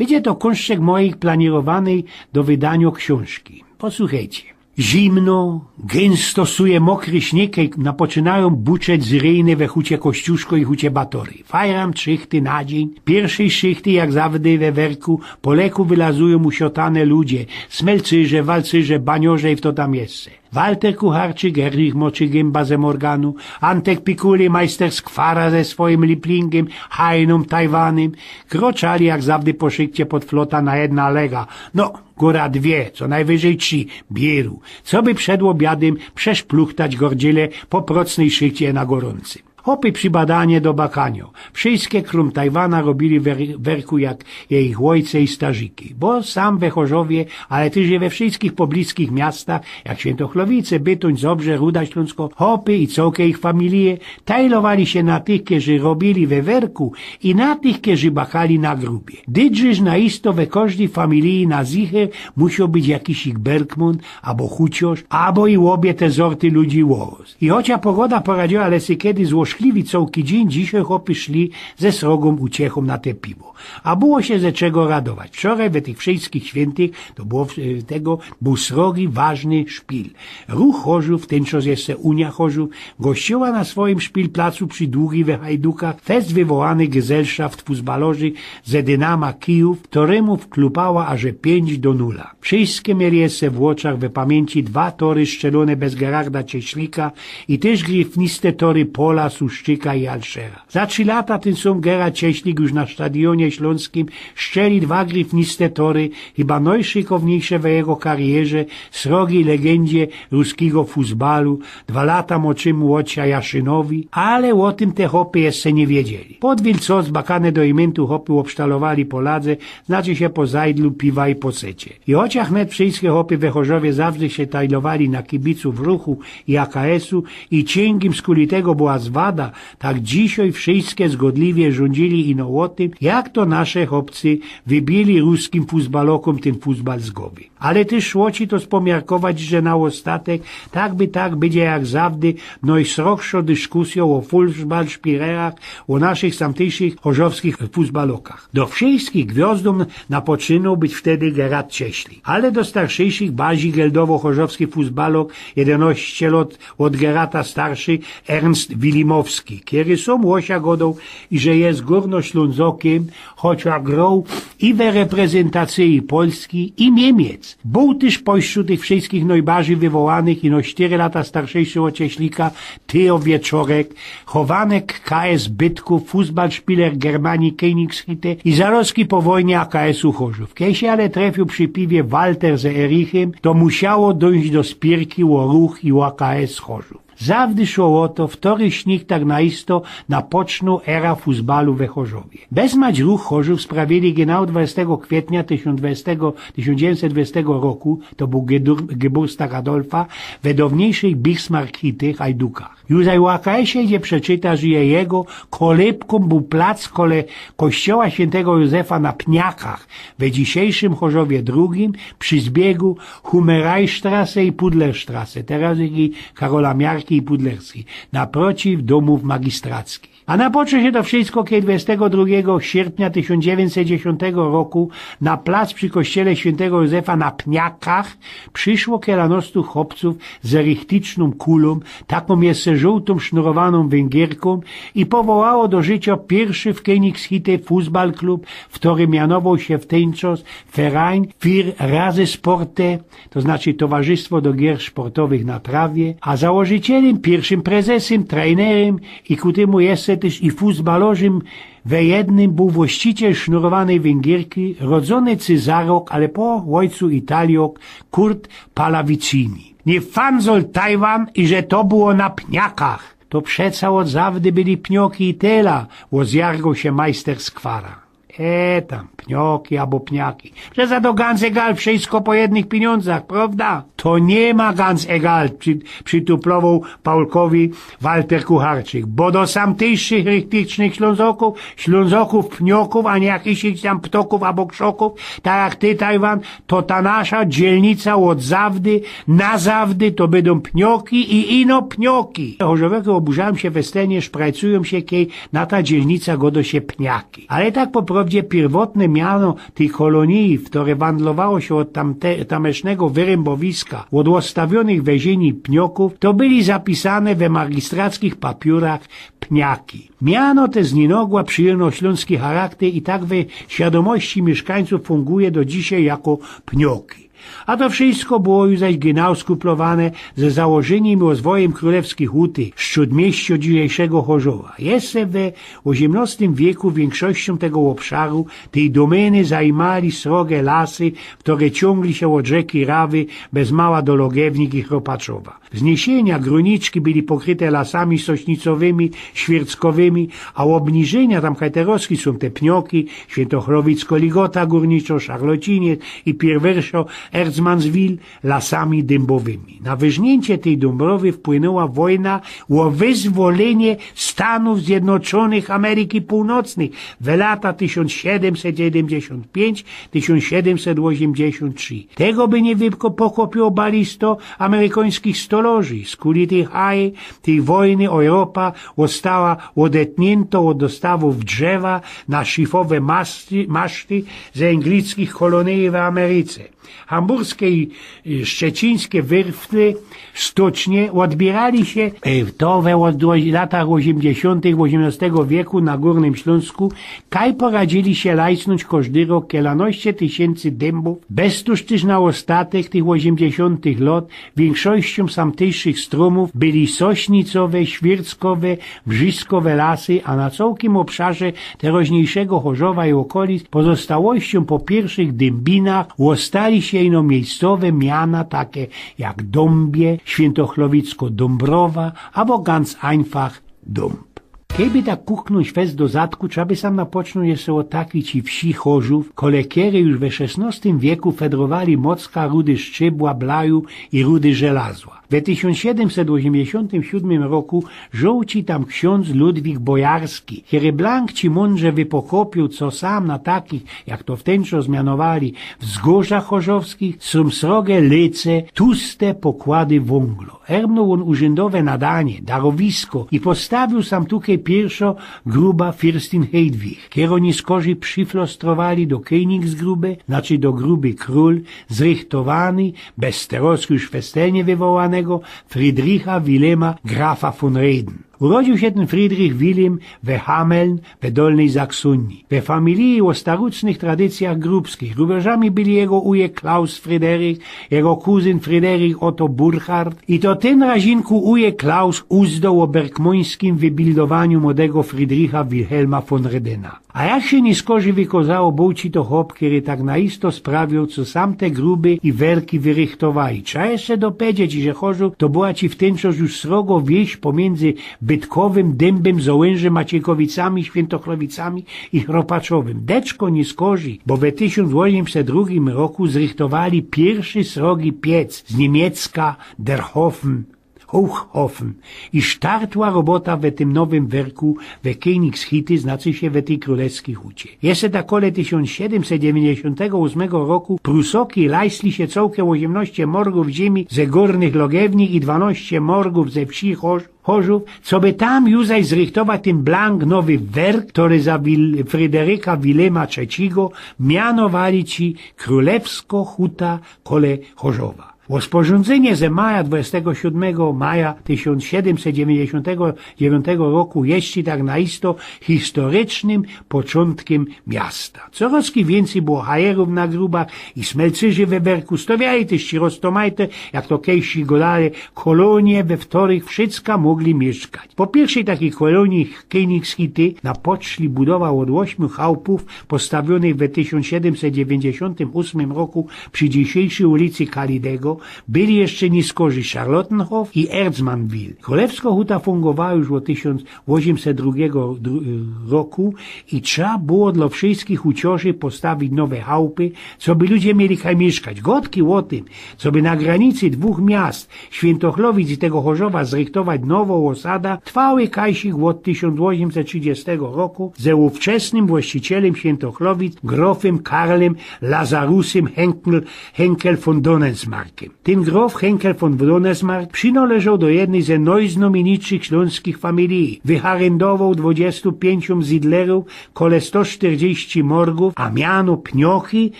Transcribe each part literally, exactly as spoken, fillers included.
Bydzie to kōnszczyk mojij planirowanej do wydaniŏ ksiōnżki. Posuchejcie. Zimno, gynsto suje mokry śniyg, kej napoczinajōm buczeć zyryjne we hucie Kościuszko i hucie Batory. Fajram trzychty na dziyń. Piyrszej szychty, jak zawdy we werku, po leku wylazujōm usiotane ludzie, smelcyrze, walcyrze, baniŏrze i fto tam jeszcze. Walter Kucharczyk, Erich Moczygymba ze Morganu, Antek Pikuli, majster Skwara ze swojim liplingym, hajnōm Tajwanym, kroczali jak zawdy po szykcie pod flota na jedna lega. No, gōra dwie, co nojwyżyj trzi, bieru. Coby przed ôbiadym przeszpluchtać gordzile po procnyj szykcie na gorōncym. Chopy przibadane do bakaniŏ. Wszyjske krōm Tajwana robiyli wer-, werku jak jejich ôjce i starziki. Bo sam we Chorzowie, ale tyż i we wszyjskich pobliskich miastach, jak Świyntochłowice, Bytōń, Zobrze, Ruda Ślōnskŏ, chopy i cołke ich familije, tajlowali sie na tych, kerzy robiyli we werku i na tych, kerzy bakali na grubie. Dydrzyż na isto we kożdij familiji na zicher musioł być jakiś ich bergmōn, abo chuciŏrz, abo i ôbie te zorty ludzi ôs. I chociŏż pogoda poradziyła lesy kedy złośliwi cołki dziyń, dzisiej chopy szli ze srogōm uciechōm na te piwo. A było sie ze czego radować. Wczorej we tych wszyjskich świyntych to było w-, tego, bōł srogi, ważny szpil. Ruch Chorzōw, tynczŏs jeszcze Unia Chorzōw, gościła na swojim szpilplacu przi Długij we Hajdukach fest wywołany gesellszaft fusbalorzy ze Dynama Kijōw, ftorymu wklupała aże piyńć do nula. Wszyjske mieli jeszcze w ôczach we pamiyńci dwa tory strzelōne bez Gerarda Cieślika i tyż grifniste tory Pola, Suszczyka i Alszera. Za trzi lata tyn sōm Gerard Cieślik już na stadiōnie ślōnskim strzeli dwa grifniste tory, chyba nojszykowniejsze we jego karierze, srogij legyndzie ruskigo fusbalu, dwa lata młodszym ôd sia Jaszynowi, ale ô tym te chopy jeszcze niy wiedzieli. Podwil co zbakane do imyntu chopy ôbsztalowali po ladze, znaczy sie po zajdlu, piwa i po secie. I chociŏż wnet wszyjske chopy we Chorzowie zawsze sie tajlowali na kibicōw Ruchu i A K S-u i ciynkim skuli tego była zwada, tak dzisiej wszyjske zgodliwie rzōndzili ino ô tym, jak to nasze chopcy wybiyli ruskim fusbalokōm tyn fusbal z gowy. Ale tyż szło ci to spomiarkować, że na ôstatek, tak by tak, bydzie jak zawdy nojsrogszo dyskusyjŏ ô fusbal szpilach, ô naszych tamtyjszych chorzowskich fusbalokach. Do wszyjskich gwiŏzdōm napoczynōł być wtedy Gerard Cieślik. Ale do starszych, barzij geldowo-chorzowski fusbalok, jedynŏście lŏt ôd Gerarda starszy, Ernst Wilimowski, kery sōm ô sia godoł, iże je Gōrnoślōnzokym, chociŏż groł i we reprezyntacyji Polski, i Niymiec. Bōł tyż pośród tych wszyjskich nojbarzij wywołanych i no sztyry lata starszejszy ôd Cieślika Tyjo Wieczorek, chowanek K S Bytków, fusbalszpiler Germanii Königshütte i zarozki po wojnie A K S-u Chorzōw. Kej sie ale trefiōł przi piwie Walter ze Erichym, to musiało dōńść do spiyrki ô Ruch i A K S Chorzōw. Zawdy szło ô to, ftory śniyg tak na isto napoczynōł era fusbalu we Chorzowie. Bezmać Ruch Chorzōw sprawiyli genau dwadzestego kwietnia tysiōnc dwadzestego, tysiōnc dziewiyńćset dwadzestego roku, to bōł gedur-, geburstag Adolfa, we downiejszyj Bismarck-Hütte, Hajdukach. Już zaj ô A K S-ie idzie przeczytać, że jego kolybkōm bōł plac kole kościoła świyntego Józefa na Pniakach, we dzisiejszym Chorzowie drugim, przi zbiegu Humerajstrasse i Pudlerstrasse, terŏz i Karola Miarki i Pudlerskij, naprociw dōmōw magistrackich. A napoczło sie to wszysko, kej dwadzestego drugigo sierpnia tysiōnc dziewiyńćset dziesiōntego roku na plac przi kościele świyntego Józefa na Pniakach prziszło kielanostu chopcōw ze richtycznōm kulōm, takōm jeszcze żōłtōm sznurowanōm Wyngierkōm, i powołało do życiŏ piyrszy w Königshütte fusbalklub, ftory mianowoł sie w tyn czas Verein für Rasensporte, to znaczy Towarzystwo do Gier Sportowych na Trawie, a założycielym, piyrszym prezesym, trejnerym i ku tymu jeszcze tyż i fusbalorzym we jednym bōł właściciel sznurowanej Wyngierki, rodzōny Cyzarok, ale po ôjcu Italiok, Kurt Pallavicini. Niy fanzol Tajwan, iże to było na Pniakach. To przeca ôd zawdy byli Pnioki i tela, ôzjargoł sie majster Skwara. E, tam, Pnioki abo Pniaki. Przeca to ganz egal, wszysko po jednych piniōndzach, prŏwda? To niy ma ganz egal, przi-, przituplowoł Paulkowi Walter Kucharczyk, bo do tamtyjszych richtycznych Ślōnzokōw, Ślōnzokōw Pniokōw, a niy jakichś tam Ptokōw abo Krzokōw, tak jak ty, Tajwan, to ta nasza dzielnica ôd zawdy, na zawdy to bydōm Pnioki i ino Pnioki. Chorzowiŏke ôburzajōm sie we scenie, szprajcujōm sie, kej na ta dzielnica godŏ sie Pniaki. Ale tak po Wprawdzie piyrwotne miano tyj kolonije, w ktore wandlowało sie ôd tamte, tamysznego wyrymbowiska, ôd ôstawionych we ziymi pniokōw, to byli zapisane we magistrackich papiōrach pniaki. Miano te zniynogła przijyno ślōnski charakter i tak we świadōmości miyszkańcōw funguje do dzisiej jako pnioki. A to wszysko było już zaś genau skuplowane ze założyniym i rozwojym krōlewskij huty, strzōdmiyścia dzisiejszego Chorzowa. Jeszcze we ôziymnostym wieku wiynkszościōm tego ôbszaru tyj dōmyny zajmali srogie lasy, ktore ciōngli sie ôd rzeki Rawy bez mała do Logewnik i Chropaczowa. Wzniesienia grōniczki byli pokryte lasami sośnicowymi, świyrckowymi, a ôbniżynia tam hajterowski sōm te pnioki, Świyntochłowicko Ligota Gōrniczo, Szarlociniec i piyrwyrszo Erzmanswil lasami dymbowimi. Na wyrzniyncie tyj Dōmbrowy wpłynōła wojna ô wyzwolynie Stanōw Zjednoczōnych Ameryki Pōłnocnyj we lata tysiōnc siedymset siedymdziesiōnt piyńć, tysiōnc siedymset ôziymdziesiōnt trzi. Tego by niy wyko-, pokopiło balisto amerykańskich stolorzy, skuli tyj haj, tyj wojny Europa ôstała ôdetniynto ôd dostawōw drzewa na szifowe maszty, maszty ze anglickich kolonyji w Ameryce. Hamburske i, y, szczecińske wyrfty, stocznie ôdbiyrali sie, y, to we ôd-, latach ôziymdziesiōntych ôziymnostego wieku na Gōrnym Ślōnsku, kaj poradzili sie lajsnōńć kożdy rok kiylanoście tysiyncy dymbōw. Bez tōż tyż na ôstatek tych ôziymdziesiōntych lot wiynkszościōm sam tyjszych strōmōw byli sośnicowe, świyrckowe, wrziskowe lasy, a na cołkim ôbszarze teroźniyjszego Chorzowa i ôkolic pozostałościōm po piyrszych dymbinach ôstali sie ino miyjscowe miana take jak Dōmbie, Świyntochłowicko Dōmbrowa, abo ganz einfach Dōmb. Kejby tak kuknōńć fest do zadku, trza by sam napocznōńć jeszcze ô takij ci wsi Chorzōw, kole kerej już we szesnostym wieku fedrowali Mocka, Rudy Szczebła, Blaju i Rudy Żelazła. We tysiōnc siedymset ôziymdziesiōntym siódmym roku żōłci tam ksiōndz Ludwik Bojarski, kery blank ci mōndrze wypokopiōł, co sam na takich, jak to wtynczŏs mianowali, wzgōrzach chorzowskich, sōm srogie lyce, tuste pokłady wōnglo. Ernōł ôn urzyndowe nadanie, darowisko i postawiōł sam tukej piyrszŏ gruba Fürstin Hedwig, kerõ niyskorzij prziszlostrowali do Königsgrube, znaczyj do Gruby Krōl, zrychtowany bez terŏz już festelnie wywołanego Friedricha Wilhelma grafa von Reden. Urodziōł sie tyn Friedrich Wilhelm we Hameln, we Dolnyj Saksōnii, we familiji ô starucznych tradycyjach grubskich. Grubŏrzami byli jego ujek Klaus Fryderych, jego kuzyn Fryderych Otto Burchard. I to tyn razinku ujek Klaus uzdoł ô berkmōńskim wybildowaniu młodego Friedricha Wilhelma von Redena. A jak sie niyskorzij wykŏzało, bōł ci to chop, kery tak naisto sprawiōł, co sam te gruby i werki wyrychtowali. Trza jeszcze dopedzieć, iże Chorzōw to była ci wtynczŏs już srogo wieś pōmiyndzy Bytkowym, Dymbym, Zołynżym, Maciejkowicami, Świyntochłowicami i Chropaczowym. Deczkŏ niyskorzij, bo we tysiōnc ôziymset drugim roku zrychtowali piyrszy srogi piec z Niymiecka, Derhofen, Hochhofen. I sztartła robota we tym nowym werku, we Kejnigshiti, znaczy sie we tyj krōlewskij hucie. Jeszcze tak kole tysiōnc siedymset dziewiyńćdziesiōntego ôsmego roku Prusoki lajsli sie cołke ôziymnŏście morgōw ziymi ze gōrnych Logewnik i dwanŏście morgōw ze wsi Chorz-, Chorzōw, coby tam już zaś zrychtować tyn blank nowy werk, kery za Wil-, Fryderyka Wilema Trzecigo mianowali ci Krōlewskŏ Huta kole Chorzowa. Ô sporządzynie ze maja, dwudziestego siódmego maja tysiōnc siedymset dziewiyńćdziesiōntego dziewiōntego roku, jeszcze tak naisto historycznym poczōntkiym miasta. Corŏz wiyncyj było hajerōw na grubach i smelcyrzy we werku, stŏwiali tyż ci roztōmajte, jak to kejsi godali, kolōnie, we wtorych wszyjska mōgli miyszkać. Po piyrszej takij kolōnii Kejnigshiti napoczli budowa ôd ôśmiu chałpōw, postawiōnych we tysiōnc siedymset dziewiyńćdziesiōntym ôsmym roku przi dzisiejszyj ulicy Kalidego, byli jeszcze niyskorzij Charlottenhof i Erzmanwil. Krōlewskŏ Huta fungowała już ôd tysiōnc ôziymset drugigo dru-, roku i trza było dlŏ wszyjskich uciorzy postawić nowe chałpy, coby ludzie mieli kaj miyszkać. Gŏdki ô tym, coby na granicy dwōch miast, Świyntochłowic i tego Chorzowa, zrychtować nowõ ôsadã, trwały kajsik ôd tysiōnc ôziymset trzidziestego roku ze ôwczesnym właścicielym Świyntochłowic, grofym Karlym Lazarusym Henkel, Henkel von Dōnensmarckiem. Tyn grof Henkel von Wronesmark przinoleżoł do jednyj ze nojznojmiytszych ślōnskich familiji. Wyharyndowoł dwadzieścia pięciu zydlerōw, kole sto sztyrdziści morgōw, a miano Pniochy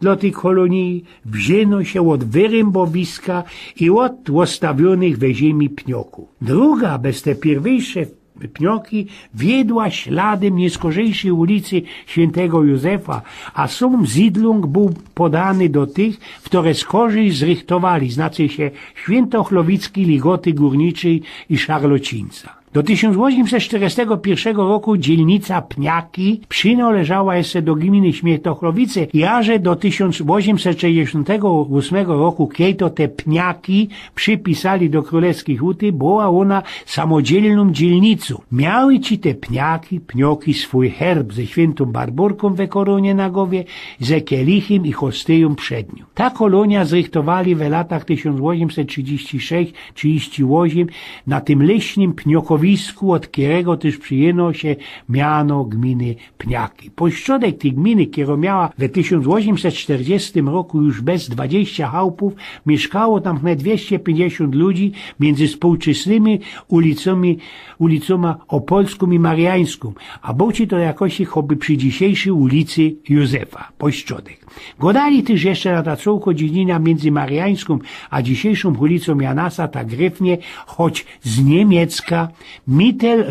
dlŏ tyj kolōnije wziyno sie ôd wyrymbowiska i ôd ôstawiōnych we ziymi pniokōw. Druga bez te piyrwyjsze pnioki wiedła śladym niyskorzejszyj ulicy Świętego Józefa, a sōm zydlōng bōł podany do tych, ftore skorzej zrychtowali, znaczy sie Świyntochlowickij Ligoty Gōrniczyj i Szarlocińca. Do tysiōnc ôziymset sztyrdziestego piyrszego roku dzielnica Pniaki przinoleżała jeszcze do gminy Świyntochlowice, jaże do tysiōnc ôziymset sześćdziesiōntego ôsmego roku, kej to te Pniaki przipisali do Krōlewskij Huty, była ôna samodzielnōm dzielnicōm. Miały ci te Pniaki, Pnioki swōj herb ze świyntōm Barbōrkōm we korōnie na gowie, ze kielichym i hostyjōm przed niōm. Ta kolōnia zrychtowali we latach tysiōnc ôziymset trzidziści sześć trzidziści ôziym na tym leśnym pniokowisku, ôd kerego tyż przijyno sie miano gminy Pniaki. Pośrodek tyj gminy, kero miała we tysiōnc ôziymset sztyrdziestym roku już bez dwadzieścia chałpōw, miyszkało tam hne dwieście piyńćdziesiōnt ludzi miyndzy spōłczesnymi ulicōmi, ulicōma Opolskōm i Mariańskōm, a bōł ci to jakoś choby przi dzisiejszyj ulicy Józefa. Pośrodek. Godali tyż jeszcze na ta cołko dziedzina miyndzy Mariańskōm a dzisiejszōm ulicōm Janasa tak gryfnie, choć z niymiecka, Mittel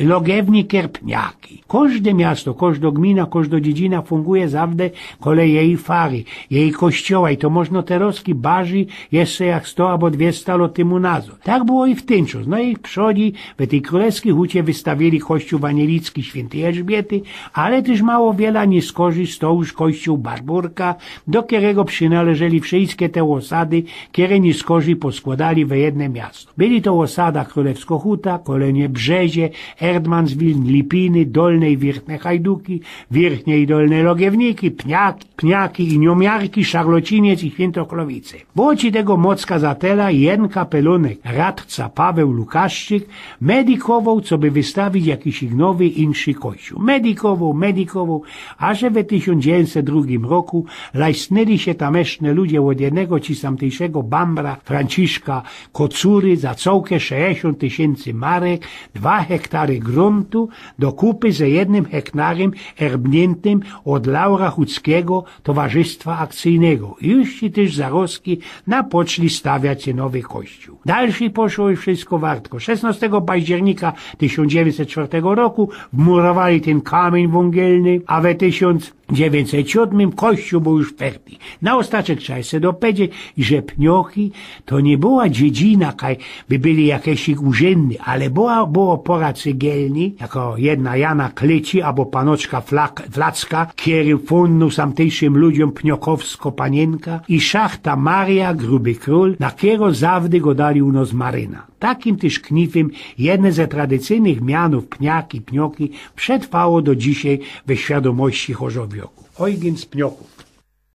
Logewniker Pniaki. Kożde miasto, kożdo gmina, kożdo dziedzina funguje zawdy kole jeji fary, jeji kościoła i to możno terozki bardzij jeszcze jak sto abo dwiesta lot tymu nazŏd. Tak było i w tyn czas. No i przodij we tyj Krōlewskij Hucie wystawiyli kościōł anielicki Świyntyj Elżbiety, ale tyż mało wiela niyskorzej stoł już kościōł Barbōrka, do kerego przynŏleżyli wszyjske te ôsady, kere niyskorzej poskłŏdali we jedne miasto. Byli to ôsada Krōlewsko Huta, Kolenie Brzezie, Erdmanswil, Lipiny, Dolne i Wierchne Hajduki, Wierchnie i Dolne Logiewniki, Pniaki, Pniaki i Niomiarki, Szarlociniec i Świyntochlowice. Było ci tego mocka za tela, jedyn kapelōnek, radca Paweł Lukaszczyk, medikowoł, coby wystawić jakiś nowy, inszy kościōł. Medikowoł, medikowoł, a że we tysiōnc dziewiyńćset drugim roku lajsnyli sie tamyszne ludzie ôd jednego ci samtyjszego bambra Franciszka Kocury za cołke sześćdziesiōnt tysiyncy marek, dwa hektary grōntu, do kupy ze jednym hektarym erbniętym ôd Laura Chuckiego Towarzystwa Akcyjnego. I już ci tyż zarozki napoczli stawiać nowy kościōł. Dalszyj poszło już wszysko wartko. Szesnostego października tysiōnc dziewiyńćset czwŏrtego roku wmurowali tyn kamiyń wōngielny, a we tysiōnc dziewiyńćset siōdmym kościōł bōł już fertij. Na ôstaczek trzeba jeszcze dopowiedzieć, że Pniochy to niy była dziedzina, kaj by byli jakeś ich urzyndy, ale była, było pora cygielni, jako jedna Jana Klyci abo panoczka Flak-, Flacka, kery fundnōł samtyjszym ludziōm pniokowsko paniynka i szachta Maria Gruby Krōl, na kero zawdy godali u nos Maryna. Takim tyż knifym jedne ze tradycyjnych mianōw Pniaki, Pnioki przetrwało do dzisiej we świadōmości chorzowioków. Ojgyn z Pniokōw.